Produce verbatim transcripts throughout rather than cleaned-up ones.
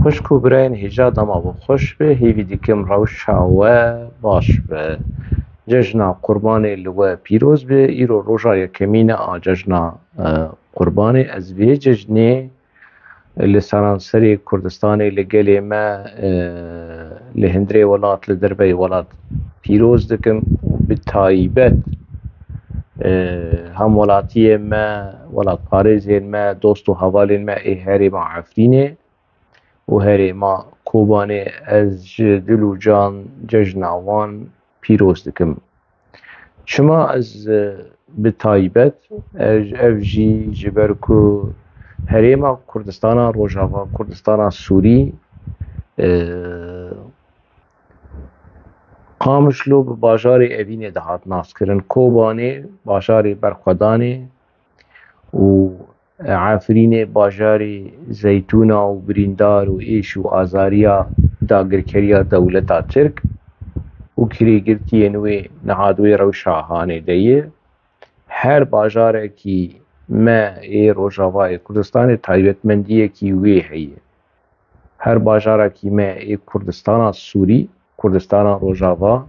Xweşk û birayên hêja dema we xweş be, hêvî dikim rewşa we baş be. Cejna Qurbanê li we pîroz be. Îro roja yekemîn e a cejna, e, Qurbanê. Ez vê cejnê li seranserê Kurdistanê, li gelê me, e, li hundirê welat, li derveyê welat pîroz dikim û bi taybet, e, hemwelatiyên me, welatparêzên me, dost û hevalên me ê herêma Efrînê û herêma Kobanê, ez ji dil û can cejna wan pîroz dikim. Çima ez, e, bi taybet, ez, ev jî ji ber ku herêma Kurdistana Rojava, Kurdistana Sûrî, e, Qamişlo bi bajarê evînê dihat naskirin, Kobanê bajarê berxwedanê û Efrînê bajarê zeytûna û birîndar û êş û azariya dagirkeriya dewleta Tirk û kirêgirtiyên wê niha di wê rewşa hanê de ye. Her bajarekî me ê Rojavayê Kurdistanê taybetmendiyekî wê heye. Her bajarekî me ê Kurdistana Sûrî, Kurdistana Rojava,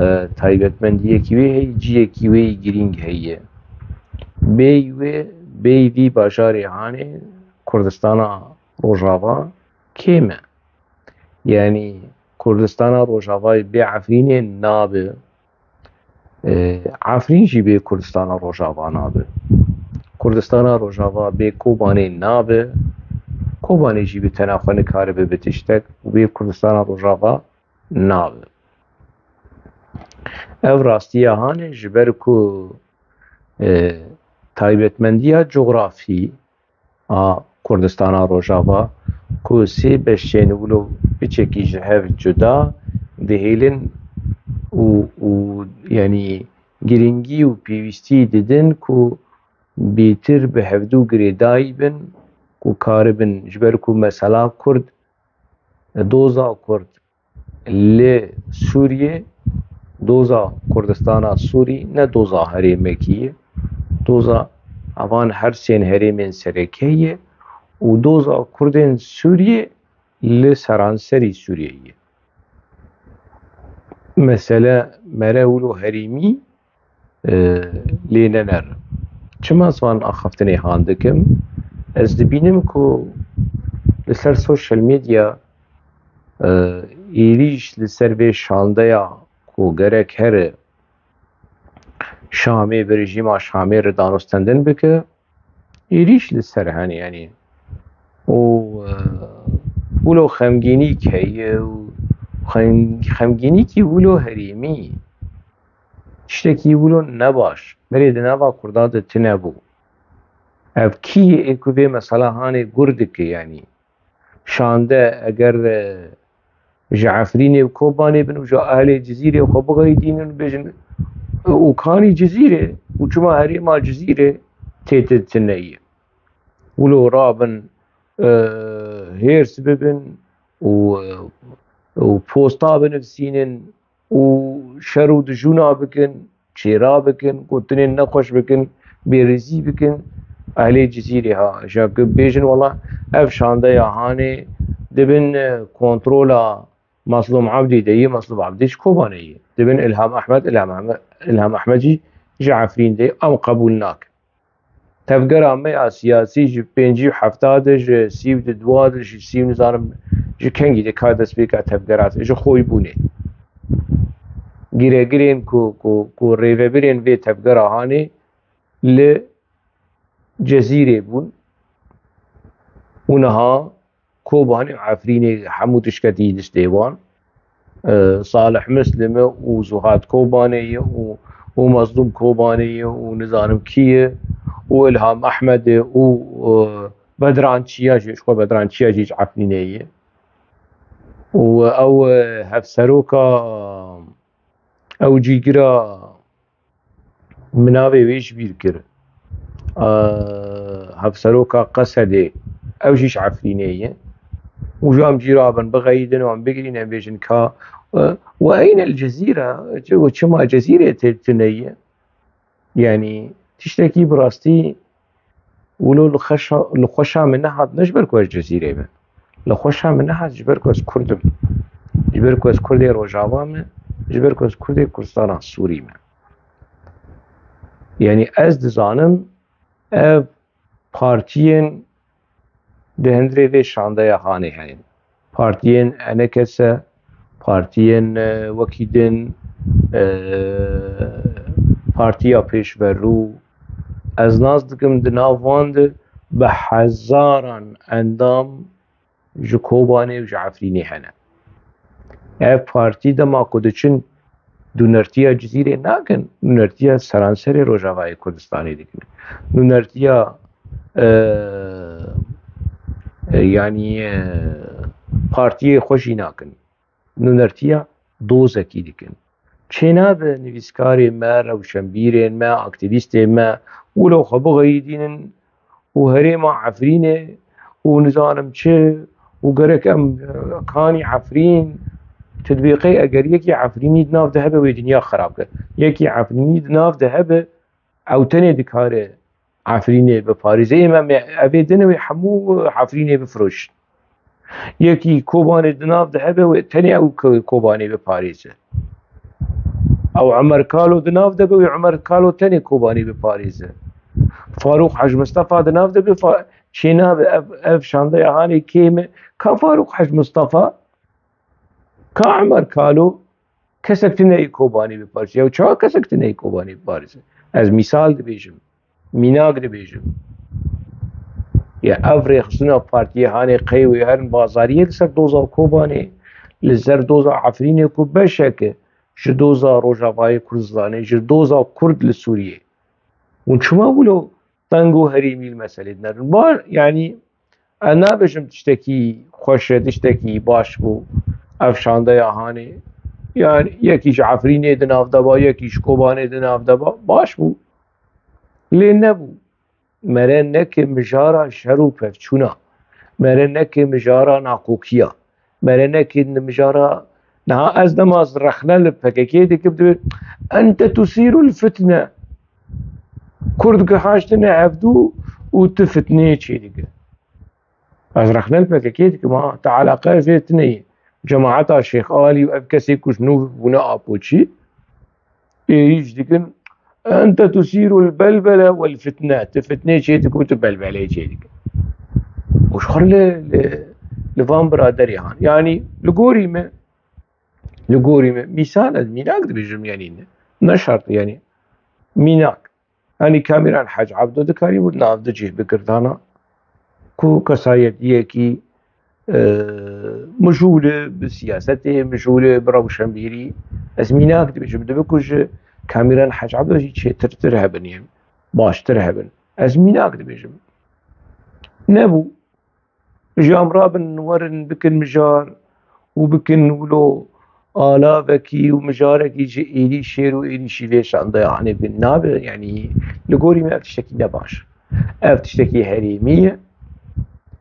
e, taybetmendiyekî wê heye, ciyekî wê yî girîng heye. Bêyî wê, bêyî vî bajarê hanê Kurdistana Rojava kêm e. Yanî Kurdistana Rojavayê bê Efrînê nabe. E, Efrîn jî bê Kurdistana Rojava nabe. Kurdistana Rojava bê Kobanê nabe. Kobanê jî bi tena xwe nikaribe bi tiştek û bê Kurdistana Rojava nabe. Ev rastiya hanê ji ber ku, e, taybetmendiya cografî a Kurdistana Rojava, ku sê beşên wilo piçekî ji hev cuda dihêlin û, û, yanî girîngî û pêwîstî didin ku bêtir bi hevdû girêdayî bin, ku karibin, ji ber ku mesela Kurd, doza Kurd li Sûriyê, doza Kurdistana Sûrî ne doza herêmekî ye. Doza evan her sên herêmên sereke ye û doza Kurdên Sûriyê li seranserî Sûriyê ye. Mesele mere wilo herêmî, e, lê nener. Çima ez van axaftinê han dikim? Ez dibînim ku li ser social media, e, êrîş li ser vê şandeya ku gerek here Şamê, bi rejîma Şamê re danûstendin bike, êrîş li ser hene, yanî. Û, e, wilo xemgînîk heye û xem-, xemgînîkî wilo herêmî. Tiştekî wilo nebaş. Berê di nava Kurda de tune bû. Ev kî ye ê ku vê mesela hanê gur dike, yanî? Şande eger, e, ji Efrînê û Kobanê bin û ji ahlê Cizîrê xwe bixeyidînin û bêjin, e, û kanî Cizîrê û çima herêma Cizîrê tê tê tune ye. Wilo rabin, e, hêrs bibin û, e, û posta binivîsînin û şer û dijûna bikin, çêra bikin, gotinên nexweş bikin, bêrîzî bikin, ehlê Cizîrê ha. Ji ku bêjin wela ev şandeya hanê dibin, e, kontrola Mazlûm Abdî de ye, Mazlûm Abdî ji Kobanê ye. Dibin Îlham Ehmed, Îlham Ehmed, Îlham Ehmed jî ji Efrîn de ye, em qebûl nakin. Tevgera me ya siyasî ji pêncî û hefta de, ji sî û du de, ji sî û nizanim ji kengî de ka destpêka tevgera, ji xwe bûnê. Giregirên ku, ku, ku rêvebirên vê tevgera hanê li Cezîrê bûn û niha Kobanê û Efrînê hemû tişt ketî distê wan. E, Salih Muslim e û Zuhad Kobanê ye û, û Mazlûm Kobanê ye û nizanim kî ye û Îlham Ehmed e û, e, Bedran Çiya jî, ji xwe Bedran Çiya jî ji Efrînê ye. Û ew, e, hevseroka, ew cîgira, min navê wê ji bîr kir. E, hevseroka Qesedê, ew jî ji Efrînê ye. Û ji em cî rabin, bixeyidin û em bigirîn, em bêjin ka, e, we eyne li Cezîre, çi, we çima Cezîrê tê tune ye? Yanî tiştekî bi rastî wilo li xeşa, li xweşa min nehat, ne ji ber ku ez Cezîrê me. Li xweşa min nehat ji ber ku ez Kurd im. Ji ber ku ez Kurdê Rojava me, ji ber ku ez Kurdê Kurdistana Sûrî me. Yanî ez dizanim ev partiyên di hundirê vê şandeya hanê hene. Partiyên E N K S, partiyên, e, wekî din, e, Partiya Pêşverû. Ez nas dikim di nav wan de bi hezaran endam ji Kobanê û ji Efrînê hene. Ev partî dema ku diçin nûnertiya Cizîrê nakin, nûnertiya seranserê Rojavayê Kurdistanê dikin. Nûnertiya, e, e, yanî, e, partiyê xwe jî nakin. Nûnertiya dozekî dikin. Çênabe nivîskarê me, rewşenbîrên me, aktîvîstên me wilo xwe bixeyidînin û herêma Efrînê û nizanim çi û gerek em, e, kanî Efrîn, tu dibê qey eger yekî Efrînî di nav de hebe wê dinya xirab ke. Yekî Efrînî di nav de hebe ew tenê dikare Efrînê biparêze. Ê me, me evê dine wê hemû Efrînê bifiroşin. Yekî Kobanê di nav de hebe wê tenê ew Ko-, Kobanê biparêze. Ew Umer Kalo di nav de be wê Umer Kalo tenê Kobanê biparêze. Farûq Hec Mistefa di nav de be fa-, çênabe ev, ev şandeya hanê kêm e. Ka Farûq Hec Mistefa, ka Umer Kalo, kesek tune yê Kobanê biparêze. Ew çawa kesek tune yê Kobanê biparêze? Ez mîsal dibêjim. Mînak dibêjim. Ya ev rêxistina partiyê hanê qey wê herin bazariyê li ser doza Kobanê, li ser doza Efrînê ku beşeke ji doza Rojavayê Kurdistanê, ji doza Kurd li Sûriyê. Hûn çima wilo teng û herêmî li meselê dinerin? Ba, yanî, ez nabêjim tiştekî xweş e, tiştekî baş bû. Ev şandeya hanê. Yanî, yekî ji Efrînê di nav de ba, yekî ji Kobanê di nav de ba. Baş bû. Lê nebû. Mere neke mijara şer û pevçûna. Mere neke mijara nakokiya. Mere neke mijara, niha ez dema ez rexne li P K K dikim, dibê, "Ente tusîrul fitne." Kurd gihaştine hevdû û tu fitneyê çêdike. Ez rexne li P K K dikim, ha, te eleqe vê tune ye. Cemaeta Şêx Alî û ev kesê ku ji nû bûne Apoçî, êrîş dikin, "Ente tusîrul belbele wel fitne." Tu fitnê çêdike û tu belbeleyê çêdike. Û ji xwe li, li, li van biraderê han. Yanî li gorî me, li gorî me, mîsal ez mînak dibêjim, yanî ne, ne şert, yanî mînak. Yanî Kamîran Hec Ebdo dikarîbû di nav du cih bigirdana ku kesayetiyekî, e, mijûl e bi siyasetê, mijûl e bi rewşenbîrî. Ez mînak dibêjim, dibe ku ji Kamîran Hec Ebdo jî çêtirtir hebin, yên baştir hebin. Ez mînak dibêjim. Nebû. Ji em rabin werin bikin mijar û bikin wilo alavekî û mijarekî ji êrîşêr û êrîşî vê şandeya hanê bin nabe, yanî li gorî me ev tiştekî ne baş. Ev tiştekî herêmî ye.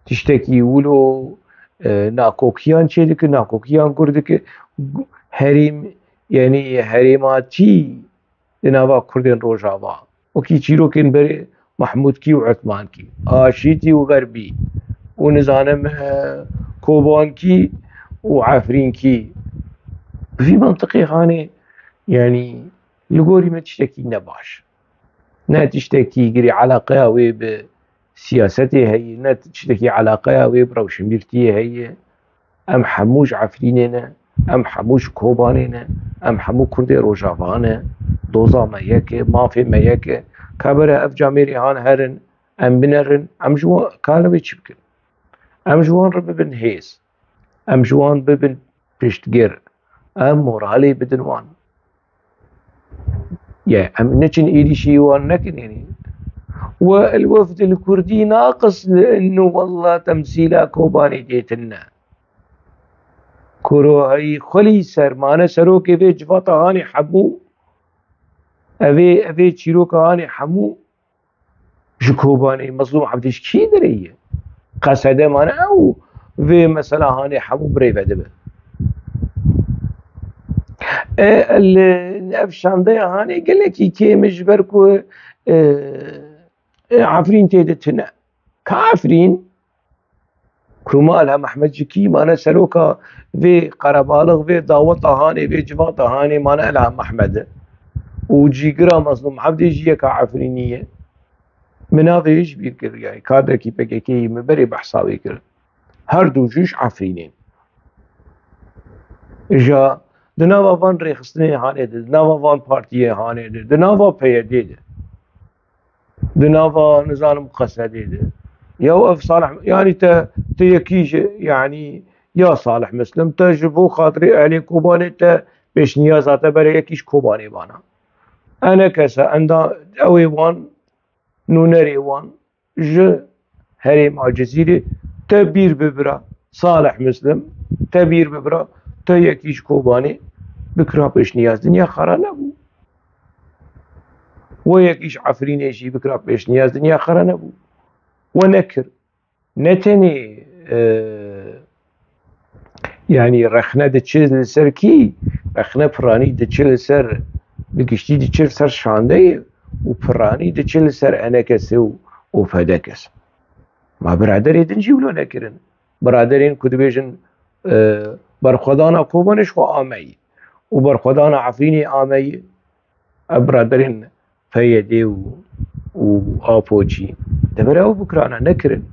Tiştekî wilo, e, nakokiyan çêdike, nakokiyan gur dike. Gu-, herêm, yanî herêmatî di nava Kurdên Rojava. Wekî çîrokên berê Mehmûdkî û Osmankî, Aşîtî û Xerbî û nizanim, e, Kobankî û Efrînkî. Bi vî mentiqê hanê, yanî li gorî me tiştekî ne baş. Ne tiştekî girê eleqeya wê bi siyasetê heye, ne tiştekî eleqeya wê bi rewşenbîrtiyê heye. Em hemû ji Efrînê ne, em hemû ji Kobanê ne, em hemû Kurdê Rojava ne, doza me yek e, mafê me yek e. Ka bere ev camêrê han herin, em binerin, em ji wan, ka li wê çi bikin? Em ji wan re bibin hêz, em ji wan bibin piştgir, em moralê bidin wan. Ya, em neçin êrîşî wan nekin, yanî. We el wefd el kurdî naqis li innu wella temsîla Kobanê dêtin ne. Kuro heyî xwelî ser mane serokê vê civata hanê hemû. Evê, evê çîroka hanê hemû ji Kobanê Mezlûm Ebdî ji kî derê ye? Qesede mane ew vê mesela hanê hemû birêve dibe. E, li ev şandeya hanê gelekî kêm e ji ber ku, e, e, Efrîn tê de tune. Ka Efrîn, Kuruma Elham Ehmed ji kî mane seroka vê qerebalix, vê daweta hanê, vê civata hanê mane Elham Ehmed e. Û cîgira Mezlûm Ebdê jî yeka Efrînî ye. Min navê ji bîr kir, yani kadrekî P K K yî min berê behsa wê kir. Her du jî ji Efrînê. Ja di nava van rêxistinê hanê de, di nava van partiyê hanê de, di nava P Y D'ê de, di nava, nizanim, Qesedê de. Ya ev Salih, yani te, te yekî ji, yani ya Salih Muslim, te ji bo xatirê ehlê Kobanê te pêşniyaza te bere yekî ji Kobanê bana. Ene kese enda ew ê wan, nûnerê wan ji herêma Cizîrê te bîr bibira. Salih Muslim, te bîr bibira, te yekî ji Kobanê bikira pêşniyaz, dinya xera nebû. We yekî ji Efrînê jî bikira pêşniyaz, dinya xera nebû. We nekir. Ne tenê, e, yani rexne diçe li ser kî? Rexne piranî diçe li ser, bi giştî diçe li ser şandeyê û piranî diçe li ser enekesê û, û fedekes. Ma biraderê din jî wilo nekirin. Biraderên ku dibêjin, e, berxwedana Kobanê ji xwe ameyî û berxwedana Efrînê ameyî, ev biraderên P Y D û, û Apo jî dever ew bikirana nekirin.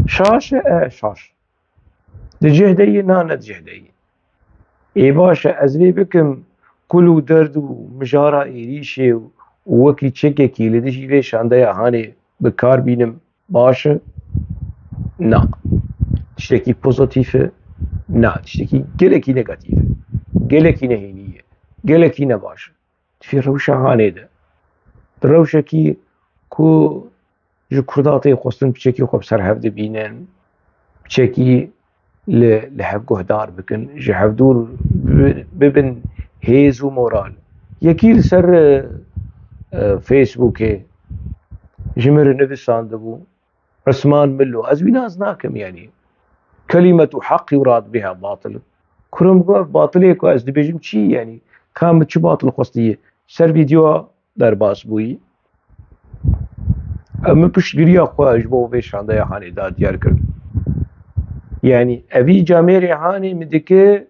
Şaş e, e, şaş. Di cih de yî, na ne di cih de yî. Ê baş e, ez vê bikim kul û derd û mijara êrîşê û, û wekî çekekî li dijî vê şandeya hanê bi kar bînim. Baş e? Na. Tiştekî pozitîf e? Na. Tiştekî gelekî negatîf e. Gelekî nehênî ye. Gelekî nebaş e. Di vê rewşa hanê de. Di rewşekî ku ji Kurda tê xwestin piçekî xwe bi ser hev de bînin. Piçekî li, li hev guhdar bikin, ji hev dûr bi-, bibin hêz û moral. Yekî li ser, e, e, Facebookê ji min re nivîsandibû, Usman Milo, ez wî nas nakim, yanî, kelimetu haqqî yurad biha batil. Kurim, ev batilê ku ez dibêjim çi, yanî, ka min çi batil xwestiye? Ser vîdyoa derbas bûyî. Ev min piştgiriya xwe ji bo vê şandeya hanê da diyar kir. Yanî evî camêrê hanê min dike,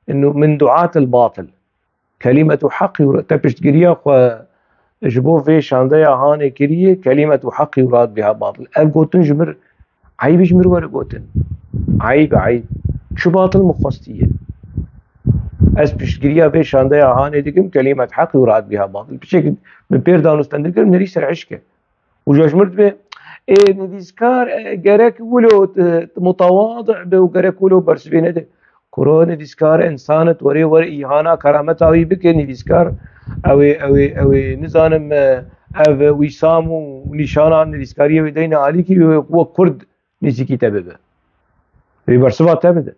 inu min duat el batil. Kelimetu heqî û te piştgiriya xwe ji bo vê şandeya hanê kiriye, kelimetu heqî û rad biha batil. Ev gotin ji mir, eyb ji mir were gotin. Eyb, eyb. Çi batil min xwestiye? Ez piştgiriya vê şandeya hanê dikim, kelimet heqî û rad biha batil. Piçek min pêr danûsten dikirim, nerî ser eşke. Û ji mir dibe, ê, nivîskar, e, gerek wilo, e, mutewadi be û gerek wilo bersivê nede. Kuro nivîskar însan e, tu werê were îhana kerameta wî bike nivîskar. Ew ê, ew ê, ew ê, nizanim, e, ev wîsam û nîşana nivîskariyê wê deyne alîkî wê wek Kurd nêzîkî te bibe. Wê bersiva te bide.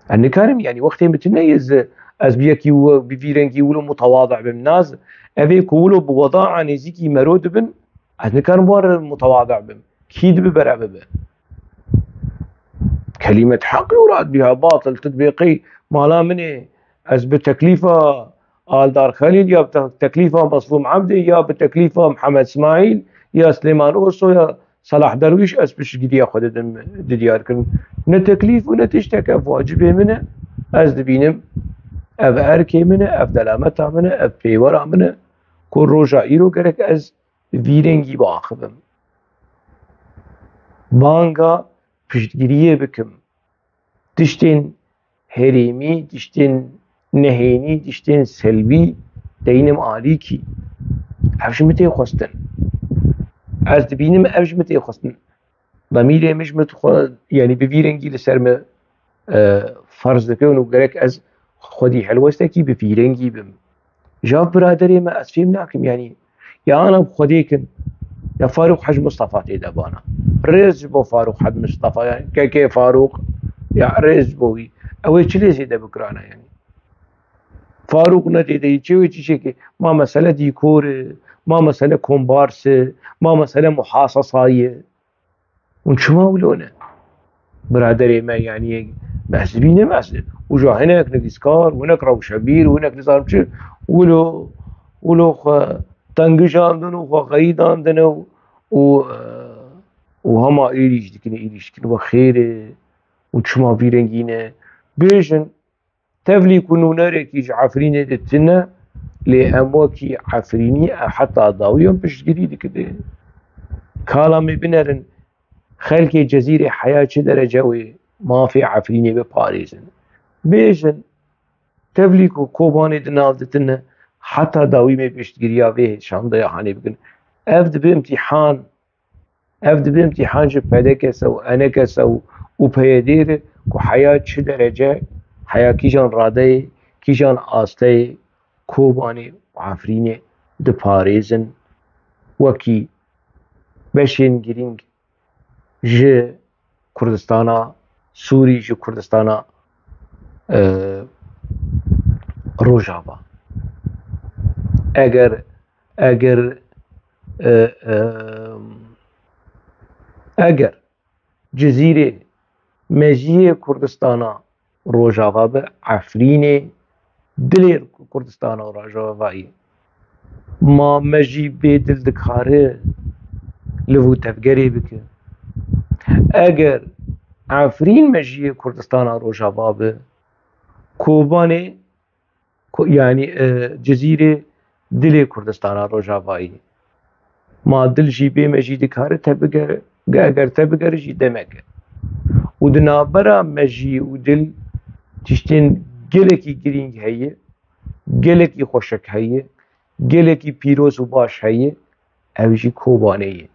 Ez nikarim, yanî wextê min tune ye, ez, ez bi yekî wi-, bi vî rengî wilo mutewadi bim. Naz, ev ê ku wilo bi wedaa nêzîkî mero dibin, ez nikarim wan re mutewadi bim. Kî dibi bera bibe? Kelimet heqî û rad biha batil, tu dibê qey mala min ê, ez bi teklîfa Aldar Xelîl ya bi te-, teklîfa Meslûm Ebdê ya bi teklîfa Mihemed Smaîl ya Silêman Oso ya Salah Derwîş, ez piştgiriya xwe didim, di diyar kirin. Ne teklîf û ne tiştek, ev wacibê min e. Ez dibînim, ev erkê min e, ev delameta min e, ev pêwera min e, ku roja îro gerek ez vî rengî biaxivim. Banga piştgiriyê bikim. Tiştên herêmî, tiştên nehênî, tiştên selbî deynim alîkî. Ev ji min tê xwestin. Ez dibînim ev ji min tê xwestin. Demîrê min ji min xwe, yanî bi vî rengî li ser min, e, ferz dikin û gerek ez xwedî helwestekî bi vî rengî bim. Ji ev biraderê me ez fêm nakim, yanî ya ana bi Xwedê kin, ya Farûq Hec Mistefa tê de bana. Rêz ji bo Farûq Hec Mistefa, yanî K K Farûq, ya rêz ji bo wî. Ew ê çi lê zêde bikirana, yanî? Farûq ne tê de yî, çi wê çi çêkê? Ma mesele dîkor e, ma mesele kombars e, ma mesele muhasesa ye. Hûn çima wilo ne? Biraderê me, yanî, ez dibînim, ez uca hinek nivîskar, hinek rewşebîr, hinek nizanim çi, wilo, wilo xwe tengijandin û xwe xeyîdandin û, û, e, û hema êrîş dikin, êrîş dikin we xêr e û çima vî rengî ne? Bêjin, tevlî ku nûnerekî ji Efrînê de tune, lê em wekî Efrînî e heta dawî em piştgirî dikide. Kala me binerin, xelkê Cezîrê heya çi derece wê mafê Efrînê biparêzin. Bêjin, tevlî ku Kobanê di nav de tune, heta dawî me piştgiriya vê şandeya hanê bikin. Ev dibe imtîhan. Ev dibe imtîhan ji P D K S û E N K S û, û P Y D'ê re ku heya çi derece, heya kîjan radeyê, kîjan asteyê Kobanê û Efrînê diparêzin wekî beşên girîng ji Kurdistana Sûrî, ji Kurdistana, e, Rojava. Eger, eger, e, e, eger Cizîrê mejiyê Kurdistana Rojava bi, Efrînê dilê Kurdistana Rojava ye. Ma mejî bê dil dikare liv û tevgerê bike? Eger Efrîn mejiyê Kurdistana Rojava bi, Kobanê, Ko-, yanî, e, Cizîrê dilê Kurdistana Rojava ye. Ma dil jî bê mejî dikare tevbigere, ge-, eger tevbigere jî demek e. Û di navbera mejî û dil tiştên gelekî girîng heye, gelekî xweşik heye, gelekî pîroz û baş heye, ew jî Kobanê ye.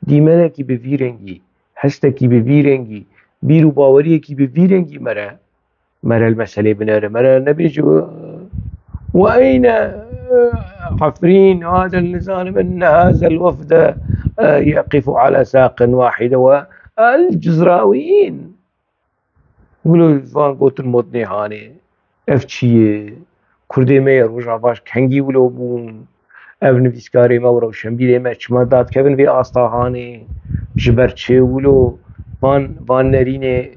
Dîmenekî bi vî rengî, hestekî bi vî rengî, bîr û baweriyekî bi vî rengî mere, mere li meselê binere, mere nebêje, وأين عفرين؟ هذا النظام، إن هذا الوفد يقف على ساق واحدة والجزراويين. Wilo van gotin modnê hanê. Ev çi ye? Kurdê me yê Rojava ji kengî wilo bûn? Ev nivîskarê me û rewşenbîrê me çima dadikevin vê asta hanê? Ji ber çi wilo van, van nerînê,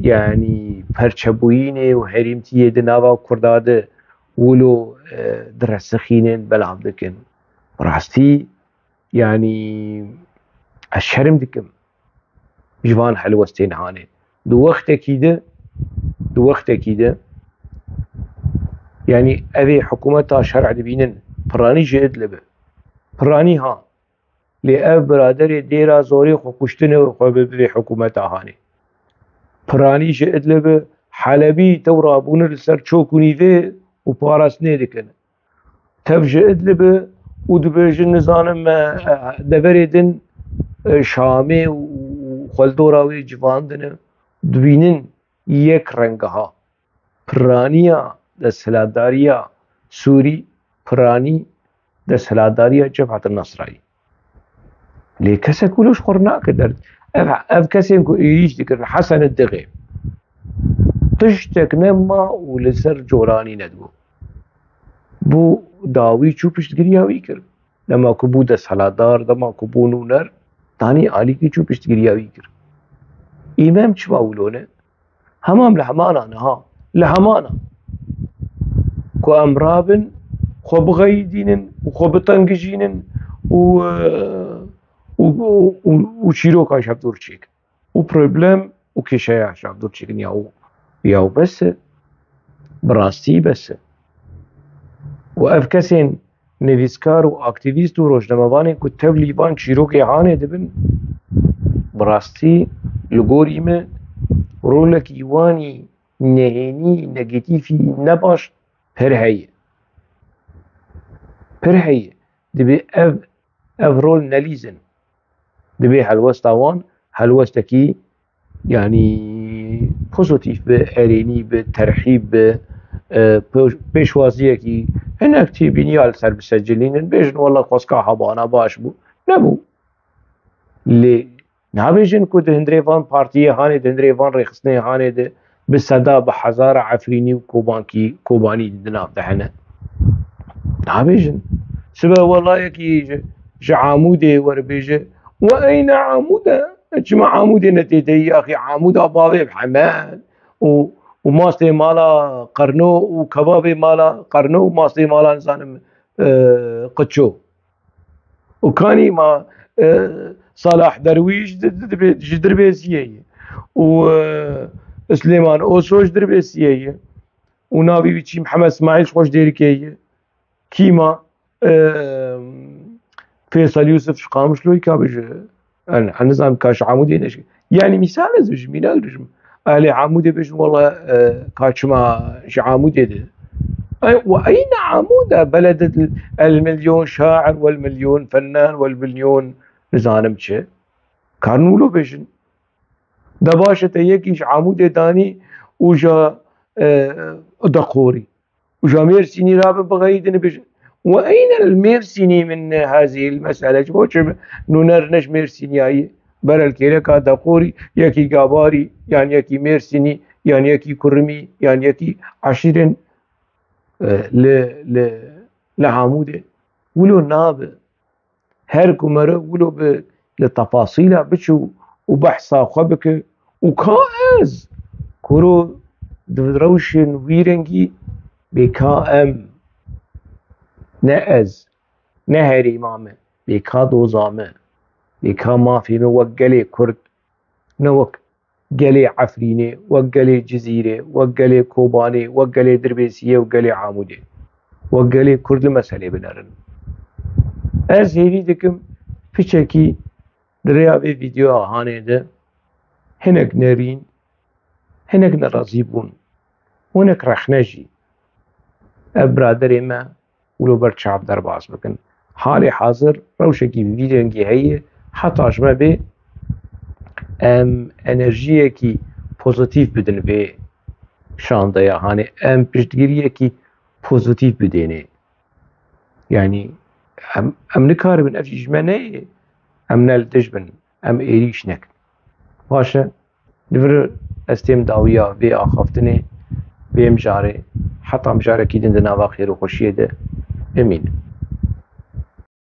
yanî perçebûyînê û herîmtiyê di nava Kurda de wilo, e, diresixînin, belav dikin? Bi rastî, yanî ez şerm dikim ji van helwestên hanê. Di wextekî de, di wextekî de, yanî evê hikûmeta şer'ê dibînin, piranî ji Idlib e. Piranî ha. Lê ev biraderê dêra zorê xwe kuştine û xwe bi vê hikûmeta hanê. Piranî ji Idlib e, Helebî tew rabûne li ser çok û nîvê û parastinê dikin. Tev ji Idlib e û dibêjin, nizanim, e, e, deverê din, e, Şamê û xweldora wê civandine. Dibînin yek rengiha. Piraniya desthilatdariya Sûrî, piranî desthilatdariya Cebhet Nasrayî. Lê kesek wilo ji xwe nake der. Ev, ev kesên ku êrîş dikirin, Hesen Dixê. Tiştek nema û li ser coranî nedibû. Bû dawî çû piştgiriya wî kir. Dema ku bû desthilatdar, dema ku bû nûner, danî alîkî çû piştgiriya wî kir. Îmem çima wilo ne? Hemam li hemana niha. Li hemana. Ku em rabin, xwe bixeyidînin û xwe bitengijînin û, e, û, û, û, û çîroka ji hevdûr çêkin. Û problem û kêşeya ji hevdûr çêkin ya û, ya û bes e. Bi rastî bes e. Û ev kesên nivîskar û aktîvîst û rojnamevanên ku tevlî van çîrokê hanê dibin, bi rastî li gorî me rolekî wanî nehênî, negatîfî, nebaş pir heye. Pir heye. Dibê ev, ev rol nelîzin. Dibê helwesta wan helwestekî, yanî, pozîtîf be, erênî be, terhîb be, e, pê-, pêşwaziyekî hinek têbîniya li ser bisecilînin, bêjin, wela xwezka hebana baş bû. Nebû. Lê nabêjin ku di hundirê van partiyê hanê, di hundirê van rêxistinê hanê de bi seda, bi hezara Efrînî û Kobankî, Kobanî di nav de hene. Nabêjin. Sibe welayekî ji, ji Amûdê were bêje, "We eyne Amûd e?" Çima Amûdê ne tê de yî? Axî Amûda bavê bi Hemed û, û mastê mala Qerno û kebabê mala Qerno û mastê mala, nizanim, e, Qiço. Û kanî ma, e, Salah Derwîş di- di- di- ji Dirbêsiyê ye. Û e, Silêman Oso ji Dirbêsiyê ye. Û navî wî çî Mihemed Smaîl ji xwe ji Dêrikê ye. Kîma e, Fêsal Yûsif ji Qamişloyê ka bêje. Ez nizanim ka ji Amûdê ne jî. Yanî mîsal ez ji mînak dijim. Alê Amûdê bêjin wela e, ka çima ji Amûdê de. Ay, we eyne Amûde beledet el milyon şair wel milyon fennan wel milyon nizanim çi. Karin wilo bêjin. De baş e te yekî ji Amûdê danî û ja e, Deqorî. Û ja Mêrsînî rabe bixeyidin bêjin. We eyne el Mêrsînî min hezî el mesele. Ji bo çi nûner ne ji Mêrsîniyayî? Berel kêleka Deqorî, yekî Gabarî, yan yekî Mêrsînî, yan yekî Kurmî, yan yekî eşîrên e, li, li, li Amûdê. Wilo nabe. Her ku mere wilo bi li tefasîla biçe û, û behsa xwe bike û ka ez kuro di rewşên wî rengî bê ka em ne ez, ne herêma me, bê ka doza me, bê ka mafê me wek gelê Kurd, ne wek gelê Efrînê, wek gelê Cizîrê, wek gelê Kobanê, wek gelê Dirbêsiyê û gelê Amûdê, wek gelê Kurd li meselê binerin. Ez hêvî dikim piçekî di rêya vê vîdeoya hanê de hinek nerîn, hinek nerazî bûn, hinek rexne jî. Ev biraderê me wilo ber çav derbas bikin. Halê hazir rewşekî vî rengî heye, heta ji me bê em enerjiyekî pozîtîf bidin vê şandeya hanê, em piştgiriyekî pozîtîf bidênê. Yanî em, em nikaribin, ev jî ji me neyê, em ne li dij bin, em êrîş nekin. Baş e, li vir ez têm dawiya vê axaftinê, vê mijarê, heta mijarekî din di nava xêr û xweşiyê de. Emîn.